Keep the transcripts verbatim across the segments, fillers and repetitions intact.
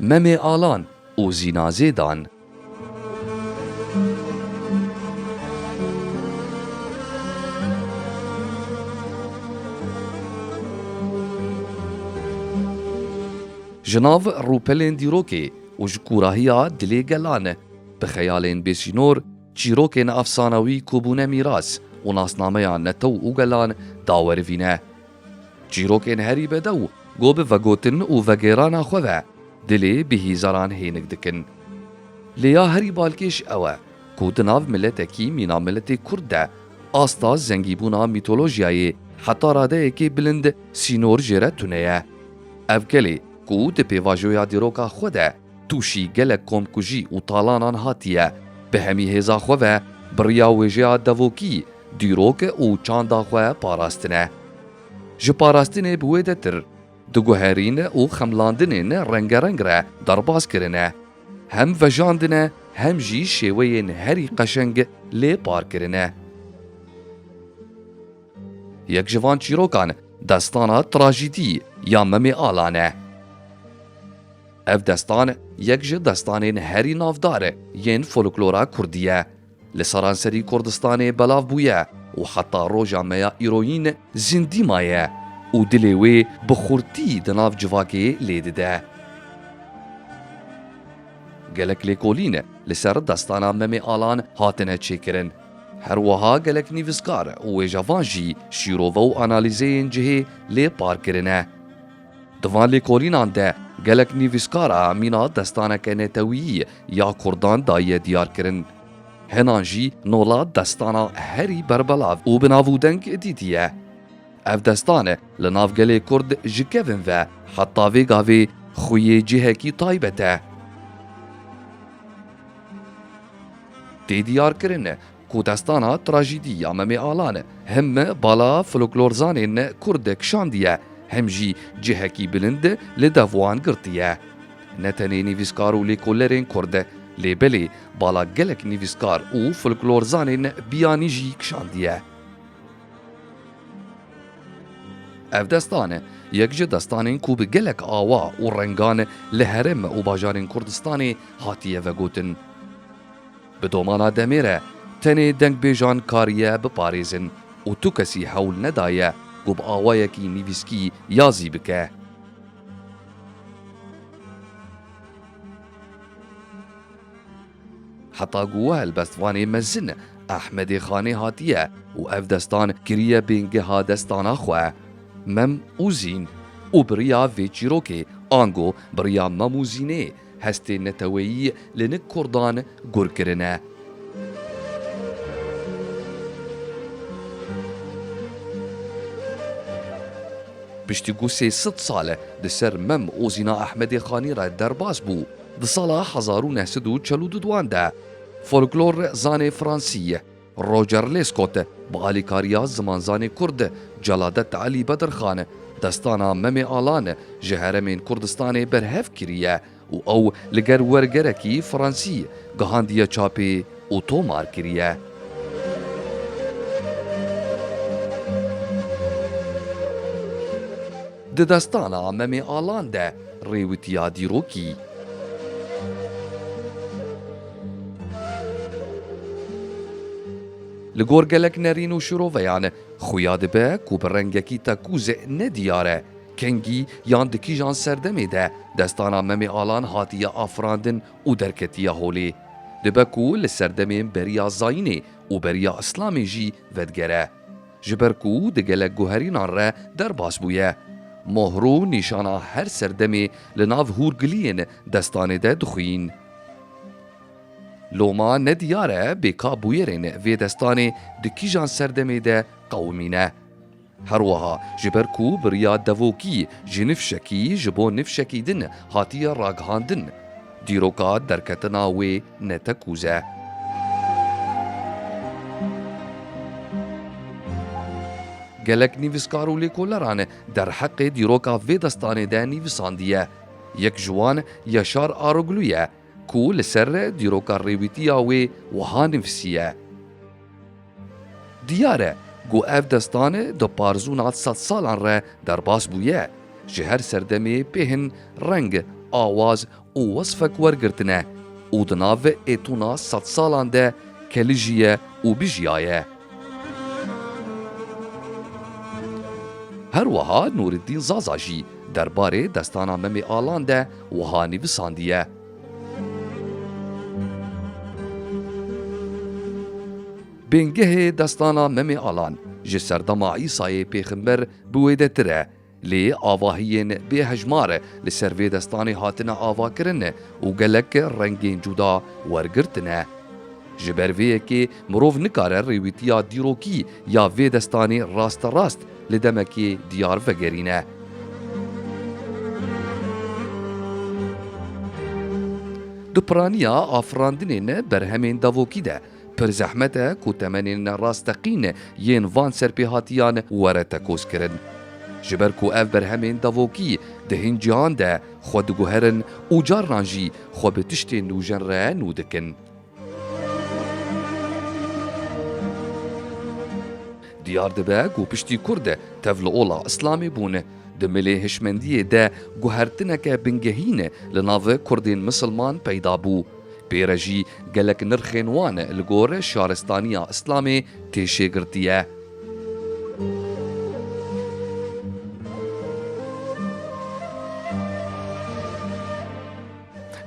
Memê Alan û Zîna Zêdan. Ji nav rûpelên dîrokê û ji kûrahiya dilê gelan, bi xeyalên bêsînor, çîrokên efsanewî ku bûne mîras û nasnameya netew û gelan dawerivîne. Çîrokên herî bedew ku bi vegotin û vegêrana xwe ve dilê bi hîzaran hênik dikin. Lê ya herî balkêş ew e ku di nav miletekî mîna miletê Kurd de asta zengîbûna mîtolojiyayê heta radeyekê bilind sînor jê re tune ye. Ev gelê ku di pêvajoya dîroka xwe de tûşî gelek komkujî û talanan hatiye, bi hemî hêza xwe ve bi riya wêjeya devokî, dîrok û çanda xwe parastine. Ji parastinê bi wêdetir, di guherîn û xemlandinên rengereng re derbas kirine. Hem vejandine, hem jî şêweyên herî qeşeng lê par kirine. Yek ji van çîrokan destana trajîdî ya Memê Alan e. Ev destan yek ji destanên herî navdar yên folklora kurdî ye. Li seranserî Kurdistanê belav bûye û heta roja me ya îroyîn zindî maye û dilê wê bi xurtî di nav civakê lê dide. Gelek lêkolîn li ser destana Memê Alan hatine çêkirin. Her wiha gelek nivîskar û wêjevan jî şîrove û analîzeyên cihê lê par kirine. Di van lêkolînan de gelek nivîskara mîna destaneke netewî ya Kurdan daye diyar kirin. Hinan jî nola destana herî berbelav û bi nav û deng dîtiye. Ev destan li nav gelê Kurd ji kevin ve heta vê gavê xweyê cihekî taybet e. Tê diyar kirin ku destana trajîdî ya Memê Alan him bala folklorzanên Kurd kişandiye, him jî cihekî bilind li dev wan girtiye. Ne tenê nivîskar û lêkolerên Kurd, lê belê bala gelek nivîskar û folklorzanên biyanî jî kişandiye. Ev destan e, yek ji destanên ku bi gelek awa û rengan li herêm û bajarên Kurdistanê hatiye vegotin. Bi domana demê re tenê dengbêjan kariye biparêzin û tu kesî hewl nedaye ku bi awayekî nivîskî yazî bike. Heta ku helbestvanê mezin Ehmedê Xanê hatiye û ev destan kiriye bêngeha destana xwe, Mem û Zîn, û bi riya vê çîrokê, ango bi riya Mem û Zînê, hestê neteweyî li nik Kurdan gur kirine. Piştî ku sê sed sal di ser Mem û Zîna Ehmedê Xanî re derbas bû, di sala hezar û neh sed û çel û du de folklor zanê Fransî Roger Lescot bi alîkariya zimanzanê Kurd Celadet Elî Bedirxan destana Memê Alan ji herêmên Kurdistanê berhev kiriye û ew li gel wergerekî Fransî gihandiye çapê û tomar kiriye. Di destana Memê Alan de rêwitiya dîrokî. Li gor gelek nerîn û şiroveyan xuya dibe ku bi rengekî tekûz nediyar e, kengî yan di kîjan serdemê de destana Memê Alan hatiye afirandin û derketiye holê. Dibe ku li serdemên beriya zayînê û beriya îslamê jî vedigere. Ji ber ku di gelek guherînan re derbas bûye, mohr û nîşana her serdemê li nav hûrgiliyên destanê de dixwîn. Loma nediyar e bêka bûyerên vê destanê di kîjan serdemê de qewimîne. Her wiha ji ber ku bi riya devokî ji nifşekî ji bo nifşekî din hatiye ragihandin, dîroka derketina wê ne tekûz e. Gelek nivîskar û lêkoleran derheqê dîroka vê destanê de nivîsandiye. Yek ji wan Yaşar Aroglu ye ku li ser dîroka rêwîtiya wê wiha nivîsiye. Diyar e ku ev destan di parzûna sed salan re derbas bûye, ji her serdemê pê hin reng awaz û wesfek wergirtine û di nav êtûna sedsalan de kelijiye û bijiyaye. Her wiha Nûreddîn Zaza jî derbarê destana Memê Alan de wiha nivîsandiye. Bingehê destana Memê Alan ji serdema Îsayê pêxember bi wêdetir e, lê avahiyên bêhejmar li ser vê destanê hatine avakirin û gelek rengên cuda wergirtine. Ji ber vê yekê mirov nikare rêwîtiya dîrokî ya vê destanê rasterast li demekê diyar vegerîne. Di piraniya afirandinên berhemên davokî de pir zehmet e ku temenên rasteqîn yên van serpêhatiyan were tekozkirin. Ji ber ku ev berhemên davokî di hin cihan de xwe diguherin û carnan jî xwe bi tiştên nûjen re nû dikin. Diyar dibe ku piştî Kurd tev li ola Îslamê bûn, di milê hişmendiyê de guhertineke bingehîn li nav Kurdên misilman peyda bû. Pê re jî gelek nirxên wan li gor şaristaniya Îslamê tê şêgirtiye.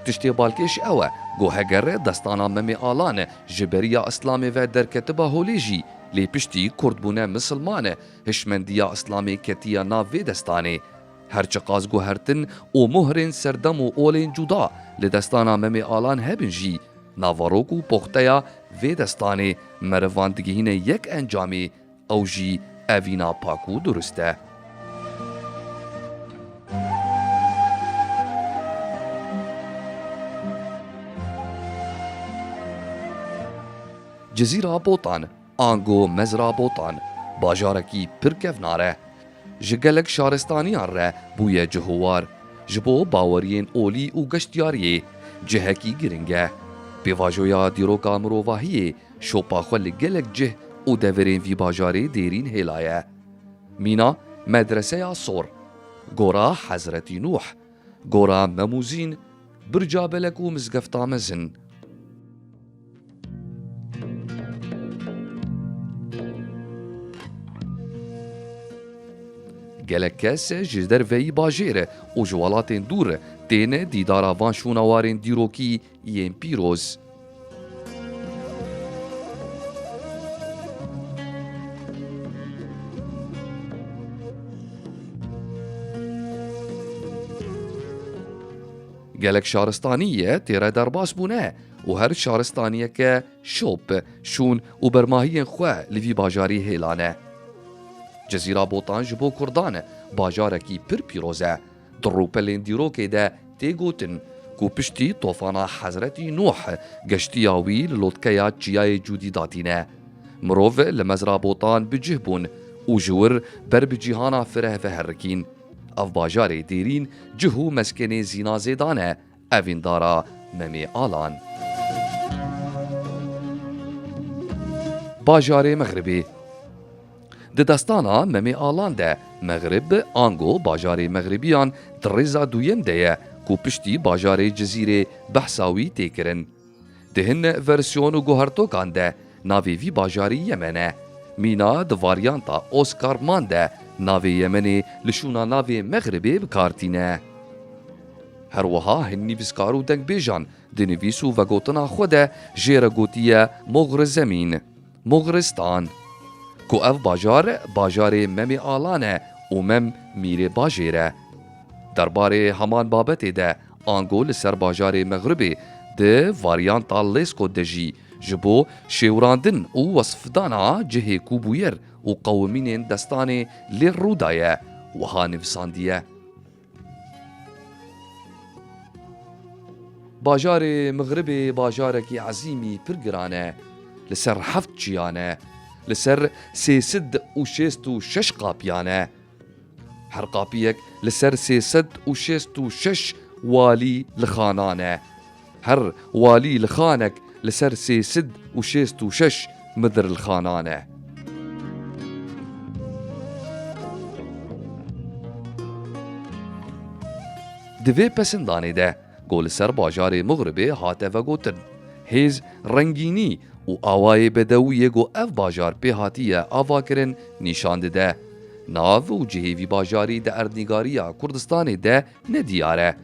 Tiştê balkêş ew e ku heger destana Memê Alan ji beriya Îslamê ve derketiba holê jî, lê piştî Kurd bûne misilman, hişmendiya Îslamê ketiye nav vê destanê. Her çiqas guhertin û muhrên serdem û olên cuda li destana Memê Alan hebin jî, naverok û poxteya vê destanê merivan digihîne yek encamê, ew jî evîna pak û durust e. Cizîra Botan, ango Mezra Botan, bajarekî pir kevnar e. Ji gelek şaristaniyan re bûye cihowar. Ji bo baweriyên olî û geştiyariyê cihekî giring e. Pêvajoya dîroka mirovahiyê şopa xwe li gelek cih û deverên vî bajarê dêrîn hêlaye. Mîna Medreseya Sor, Gora Hezretî Nûh, Gora Memûzîn, Birca Belek û Mizgefta Mezin. Gelek kes ji derveyî bajêr û ji welatên dûr tên dîdara van şûnawarên dîrokî yên pîroz. Gelek şaristanî ye tê re derbas bûne û her şaristaniyeke şop, şûn û bermahiyên xwe li vî bajarî hêlane. Cizîra Botan ji bo Kurdan bajarekî pir pîroz e. Di rûpelên dîrokê de tê gotin ku piştî tofana Hezretî Nûh geştiya wî li lotkeya Çiyayê Cûdî datîne. Mirov li Mezra Botan bi cih bûn û ji wir ber bi cîhana fireh ve herikîn. Ev bajarê dêrîn cih û meskenê Zîna Zêdan e, evîndara Memê Alan. Bajarê Mexribê. Di destana Memê Alan de Mexrib ango bajarê Mexribiyan di rêza duyem de ye ku piştî bajarê Cizîrê behsa wî tê kirin. Di hin versiyon û guhertokan de navê vî bajarî Yemen e. Mîna di varyanta Oscar Mann de navê Yemenê li şûna navê Mexribê bi kar tîne. Her wiha hin nivîskar û dengbêjan di nivîs û vegotina xwe de jê re gotiye Moxr Zemîn, Moxristan, ku ev bajar bajarê Memê Alan e û Mem mîrê bajêr e. Derbarê heman babetê de, ango li ser bajarê Mexribê di varyanta Lescot de jî ji bo şêwirandin û wesfdana cihê ku bûyer û qewimînên destanê lê rû daye, wiha nivîsandiye. Bajarê Mixribê bajarekî ezîmî pir giran e. Li ser heft çiyan e. Li ser sê sed û şêst û şeş qapiyan e. Her qapiyek li ser sê sed û şêst û şeş walî li xanan e. Her walî li xanek li ser sê sed û şêst û şeş midir li xanan e. Di vê pesindanê de, ku li ser bajarê Mixribê hate vegotin, hêz, rengînî û awayê bedewiyê ku ev bajar pê hatiye avakirin, nîşan dide. Nav û cihê vî bajarî di erdnîgariya Kurdistanê de ne diyar e.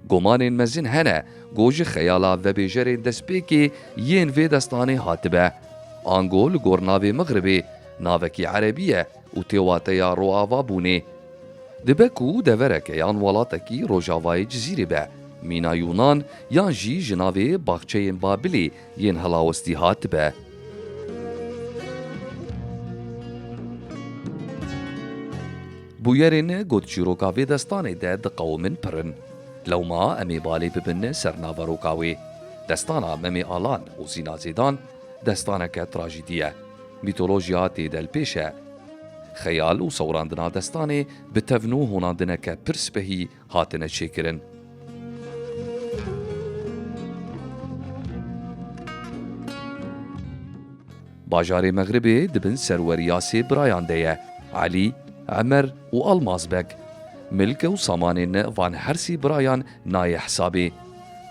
Gumanên mezin hene ku ji xeyala vebêjerên destpêkê yên vê destanê hatibe. Ango li gor navê Mixribê navekî erebî ye û tê wateya roava bûnê. Dibe ku devereke yan welatekî rojavayê Cizîrê be, mîna Yûnan, yan jî ji navê baxçeyên Babilê yên hilawistî hatibe. Bûyerên ku di çîroka vê destanê de diqewimin pir in. Lewma em ê balê bibin ser naveroka wê. Destana Memê Alan û Zîna Zêdan destaneke trajîdî ye. Mîtolojiya tê de li pêş e. Xeyal û sewrandina destanê bi tevn û honandineke pir spehî hatine çêkirin. Bajarê Mexribê di bin serweriya sê birayan de ye, Elî, Emer û Almazbek. Milk û samanên van her sê birayan nayê hesabê.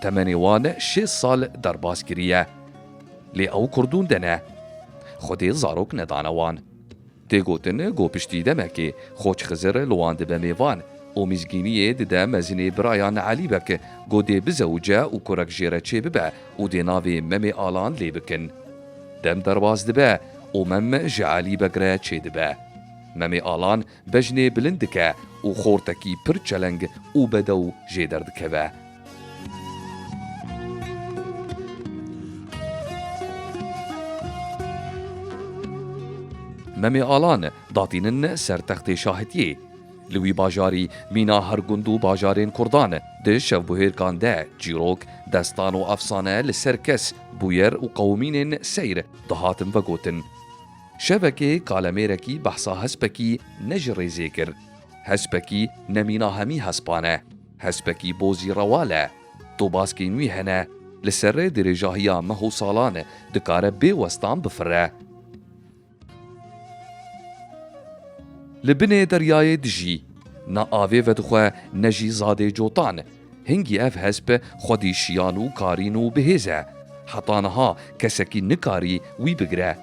Temenê wan şêst sal derbas kiriye. Lê ew kurdûn de ne. Xwedê zarok nedane wan. Tê gotin ku piştî demekê Xoç Xizir li wan dibe mêvan û mizgîniyê dide mezinê birayan Elî Bek ku dê bizewice û kurek jê re çêbibe û dê navê Memê Alan lê bikin. Dem derbas dibe û Mem ji Elî Bek re çêdibe. Memê Alan bejnê bilind dike û xortekî pir çeleng û bedew jê derdikeve. Memê Alan datînin ser textê şahitiyê. Li wî bajarî mîna her gund û bajarên Kurdan di şevbuhêrkan de çîrok, destan û efsane li ser kes, bûyer û qewimînên seyr dihatin vegotin. Şevekê kalemêrekî behsa hespekî ne ji rêzê kir. Hespekî ne mîna hemî hespan e. Hespekî bozî rewal e. Tobaskên wî hene. Li ser dirêjahiya meh û salan dikare bê westan bifire. Li binê deryayê dijî, ne avê vedixwe ne jî zadê cotan. Hingî ev hesp xwedî şiyan û karîn û bihêz e. Heta niha kesekî nikarî wî bigire.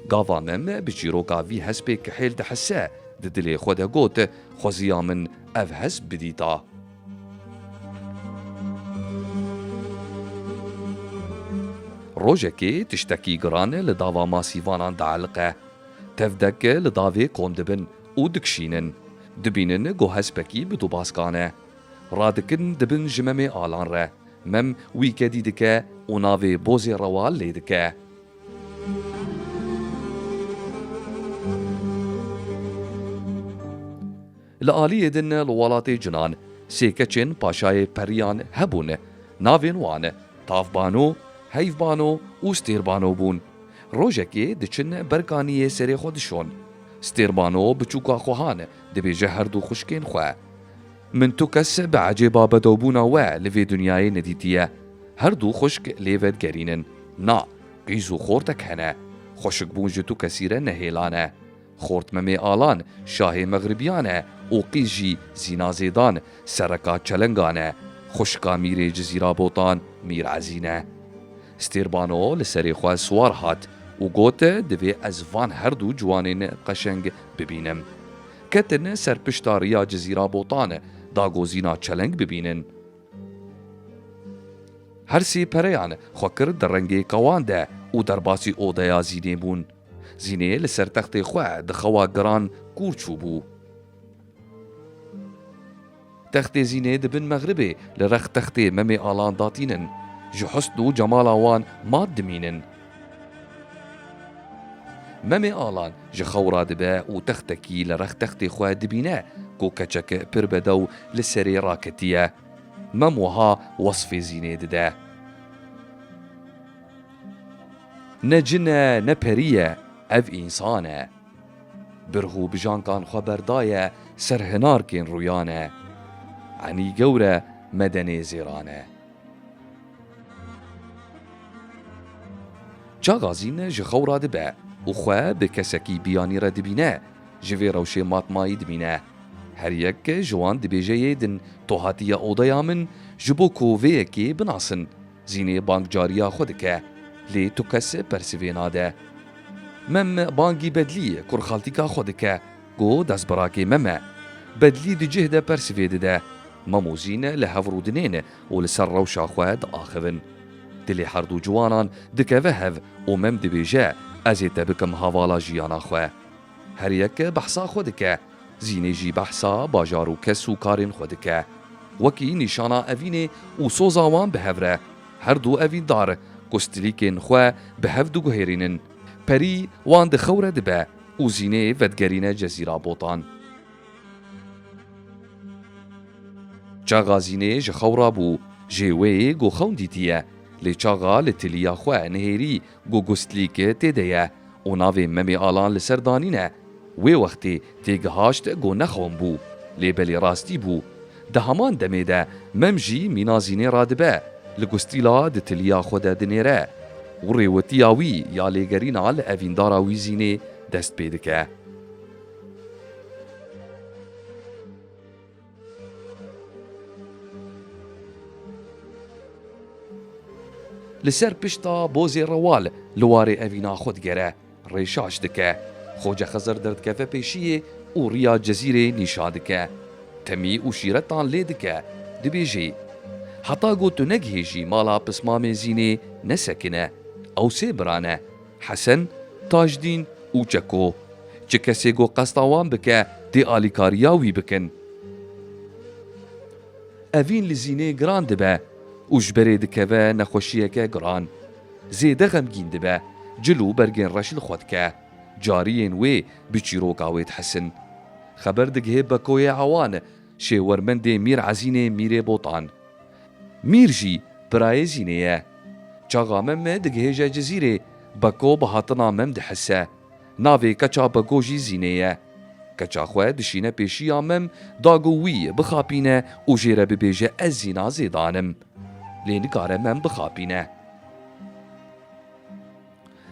Gava Mem bi çîroka vî hespê kihêl dihese, di dilê xwe de got, xweziya min ev hesp bidîta. Rojekê tiştekî giran li dava masîvanan dieliqe. Tevdek li davê kom dibin û dikişînin. Dibînin ku hespekî bi du baskan e. Radikin dibin ji Memê Alan re. Mem wî kedî dike û navê bozê rewal lê dike. Li aliyê din li welatê Cinan sê keçên paşayê periyan hebûn. Navên wan Tavbano, Heyvbano û Stêrbano bûn. Rojekê diçin ber kaniyê serê xwe dişon. Stêrbano biçûka xwe han dibêje her du xwişkên xwe. Min tu kes bi ecêba bedewbûna we li vê dinyayê nedîtiye. Her du xwişk lê vedigerînin. Na, qîz û xortek hene. Xweşikbûn ji tu kesî re ne hêlan e. Xort Memê Alan şahê Mexribiyan e û qîz jî Zîna Zêdan sereka Çelengan e, xwişka mîrê Cizîra Botan Mîr Ezîn e. Stêrbano li serê xwe siwar hat û got, divê ez van her du ciwanên qeşeng bibînim. Ketin ser pişta riya Cizîra Botan da ku Zîna Çeleng bibînin. Her sê pereyan xwe kir di rengê kewan de û derbasî odeya Zînê bûn. Zînê li ser textê xwe di xewa giran kûr çûbû. Textê Zînê di bin mexribê li rex textê Memê Alan datînin. Ji husn û cemala wan mat dimînin. Memê Alan ji xew radibe û textekî li rex textê xwe dibîne ku keçek pir bedew li serê raketiye. Mem wiha wesfê Zînê dide. Ne cin e, ne perî ye, ev însan e. Birx û bijankan xwe berdaye ser hinarkên rûyan e. Enî gewr e, medenê zêran e. Çaxa Zîn ji xew radibe û xwe bi kesekî biyanî re dibîne. ji vê rewşê matmayî dimîne. Her yek ji wan dibêje yê din, to hatiye odeya min ji bo ku vê yekê binasin. Zînê bang cariya xwe dike, lê tu kes persivê nade. Mem bangî Bedlî kurxaltîka xwe dike, go destbirakê Mem e. Bedlî di cih de persivê dide. Mem û Zîn li hev rûdinên û li ser rewşa xwe diaxivin. Dilê herdu ciwanan dikeve hev û Mem dibêje, ez ê te bikim hevala jiyana xwe. Her yek behsa xwe dike, Zînê jî behsa bajar û kes û karên xwe dike. Wekî nîşana evînê û soza wan bi hev re, herdu evîndar kustilîkên xwe bi hev diguhêrînin. Perî wan di xew re dibe û Zînê vedigerîne Cezîra Botan. Çaxa Zînê ji xew rabû, jê wê go xewn dîtiye, lê çaxa li tiliya xwe nihêrî go kustilîk tê de ye û navê Memê Alan li ser danîne. Wê wextê têgihaşt go nexewn bû, lê belê rastî bû. Di heman demê de Mem jî mîna Zînê radibe, li gustîla di tiliya xwe de dinêre û rêwitiya wî ya lêgerîna li evîndara wî Zînê dest pê dike. Li ser pişta bozê rewal li warê evîna xwe digere, rê şaş dike. Xoce Xizir derdikeve pêşiyê û riya Cezîrê nîşa dike. Temî û şîretan lê dike, dibêjê, heta ku tu negihêjî mala pismamê Zînê nesekine. Ew sê bira ne, Hesen, Tajdîn û Çeko. Çi kesê ku qesta wan bike, dê alîkariya wî bikin. Evîn li Zînê giran dibe û ji berê dikeve nexweşiyeke giran. Zêde xemgîn dibe, cil û bergên reş li xwe dike. Cariyên wê bi çîroka wê dihesin. Xeber digihe Bekoyê Ewan, şêwermendê Mîr Ezînê Mîrê Botan. Mîr jî birayê Zînê ye. Çaxa Mem digihêje Cizîrê, Beko bi hatina Mem dihise. Navê keça Beko jî Zînê ye. Keça xwe dişîne pêşiya Mem, da ku wî bixapîne û jê re bibêje, ez Zîna Zêdan im. Lê nikare Mem bixapîne.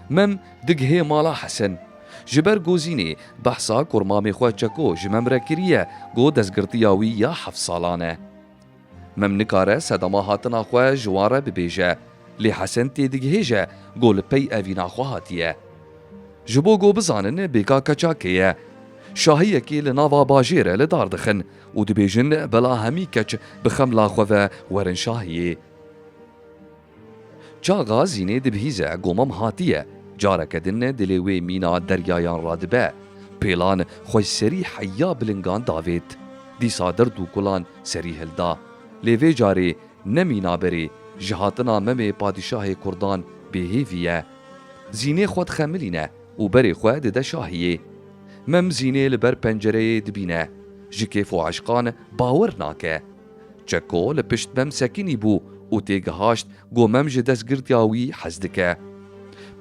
Mem digihê mala Hesen. Ji ber ku Zînê behsa kurmamê xwe Çeko ji Mem re kiriye, ku destgirtiya wî ya heft salan e. Mem nikare sedema hatina xwe ji wan re bibêje. Lê Hesen têdigihêje ku li pey evîna xwe hatiye. Ji bo ku bizanin bêka keça kê ye. Şahiyekê li nava bajêr li dar dixin û dibêjin, bela hemî keç bi xemla xwe ve werin şahiyê. Çaxa Zînê dibihîze ku Mem hatiye, careke din dilê wê mîna deryayan radibe. Pêlan xwe ji serî heya bilingan davêt. Dîsa derd û kulan serî hilda. Lê vê carê ne mîna berê, ji hatina Memê padîşahê kurdan bêhêvî ye. Zînê xwe dixemilîne û berê xwe dide şahiyê. Mem Zînê li ber pencereyê dibîne. Ji kêf û eşqan bawer nake. Çeko li pişt Mem sekinî bû û têgihaşt ku Mem ji destgirtiya wî hez dike.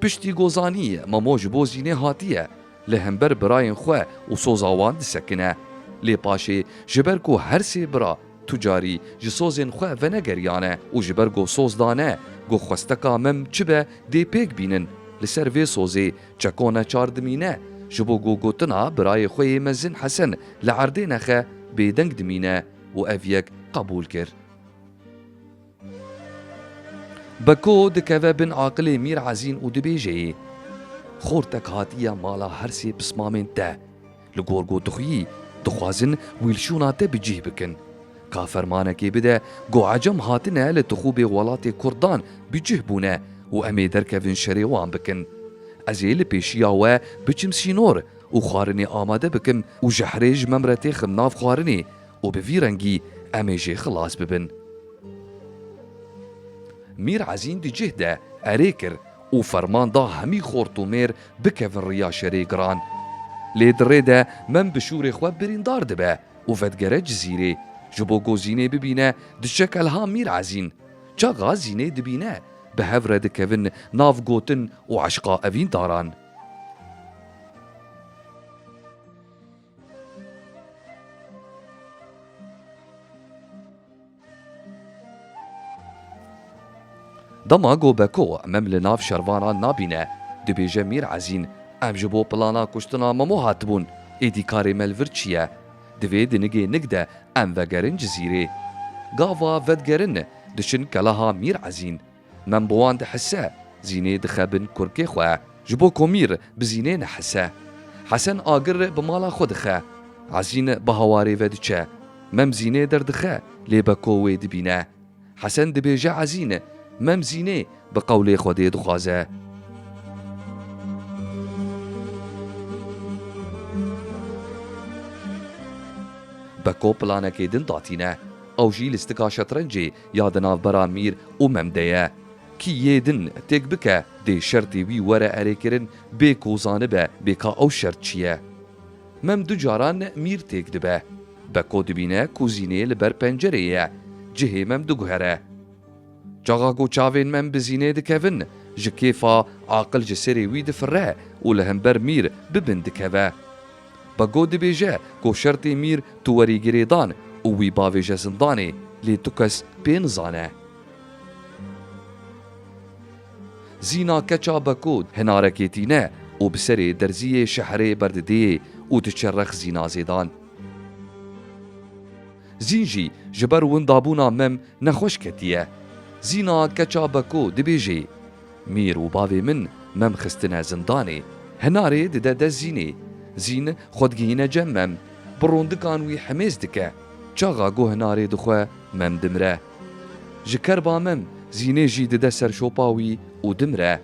Piştî ku zanî Memo ji bo Zînê hatiye, li hember birayên xwe û soza wan disekine. Lê paşê ji ber ku her sê bira tu carî ji sozên xwe venegeriyane û ji ber ku soz dane ku xwesteka Mem çi be dê pêk bînin, li ser vê sozê Çeko neçar dimîne, ji bo ku gotina birayê xwe yê mezin Hesen li erdê nexe, bêdeng dimîne û ev yek qebûl kir. Beko dikeve bin aqilê Mîr Ezîn û dibêje, xortek hatiye mala her sê pismamên te. Li gor ku dixuyî, dixwazin wî li şûna te bi cih bikin. Ka fermanekê bide, ku Ecem hatine li tixûbê welatê Kurdan bi cih bûne û em ê derkevin şerê wan bikin. Ez ê li pêşiya we biçim sînor û xwarinê amade bikim û jehrê ji Mem re têxim nav xwarinê û bi vî rengî em ê jê xilas bibin. Mîr Ezîn di cih de erê kir û ferman da hemî xort û mêr bikevin riya şerê giran. Lê di rê de Mem bi şûrê xwe birîndar dibe û vedigere Cizîrê, ji bo ku Zînê bibîne, diçe kelha Mîr Ezîn. Çaxa Zînê dibîne, bi hev re dikevin nav gotin û eşqa evîndaran. Dema ku Beko Mem li nav şervanan nabîne, dibêje Mîr Ezîn, em ji bo plana kuştina Memo hatibûn. Êdî karê me li vir çi ye? Divê di nigê nig de em vegerin Cizîrê. Gava vedigerin, diçin keleha Mîr Ezîn. Mem bi wan dihise, Zînê dixe bin kurkê xwe. Ji bo ku Mîr bi Zînê nehise. Hesen agir bi mala xwe dixe. Ezîn bi hawarê ve diçe. Mem Zînê derdixe, lê Beko wê dibîne. Hesen dibêje Ezîn, Mem Zînê bi qewlê Xwedê dixwaze. Beko planekê din datîne. Ew jî listika şetrencê ya di navbera Mîr û Mem de ye. Kî yê din têk bike, dê şertê wî were erêkirin, bê ku zanibe bê ka ew şert çi ye. Mem du caran Mîr têk dibe. Beko dibîne ku Zînê li ber pencerê ye, cihê Mem diguhere. Çaxa ku çavên Mem bi Zînê dikevin, ji kêfa aqil ji serê wî difire û li hember Mîr bi bin dikeve. Beko dibêje ku şertê Mîr tu werî girêdan û wî bavêje zindanê, lê tu kes pê nizane. Zîna keça Beko hinarekê tîne û bi serê derziyê şehrê berdidê û diçe rex Zîna zêdan. Zîn jî ji ber windabûna Mem nexweş ketiye. Zîna keça Beko dibêjê, Mîr û bavê min Mem xistine zindanê. Hinarê dide dest Zînê. Zîn xwe digihîne cem Mem. Bi rondikan wî hemêz dike. Çaxa ku hinarê dixwe, Mem dimire. Ji kerba Mem, Zînê jî dide ser şopa wî û dimire.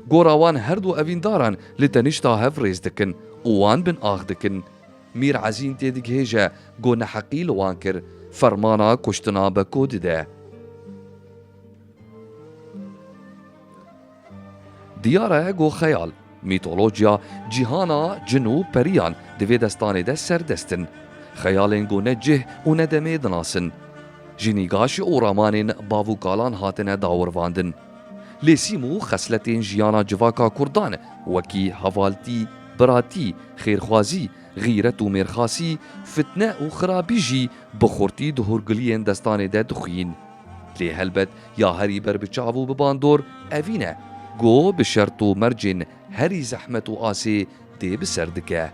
Gora wan her du evîndaran li tenişta hev rêz dikin û wan bin ax dikin. Mîr Ezîn têdigihêje ku neheqî li wan kir, fermana kuştina Beko dide. Diyar e ku xeyal, mîtolojiya cîhana cin û periyan di vê destanê de serdest in. Xeyalên ku ne cih û ne demê dinasin. Ji nîgaş û ramanên bav û kalan hatine dawirvandin. Lê sîm û xesletên jiyana civaka kurdan wekî hevaltî, biratî, xêrxwazî, xîret û mêrxasî, fitne û xirabî jî bi xurtî di hûrgiliyên destanê de dixwîn. Lê helbet ya herî berbiçav û bi bandor evîn e, ku bi şert û mercên herî zehmet û asê tê bi ser dike.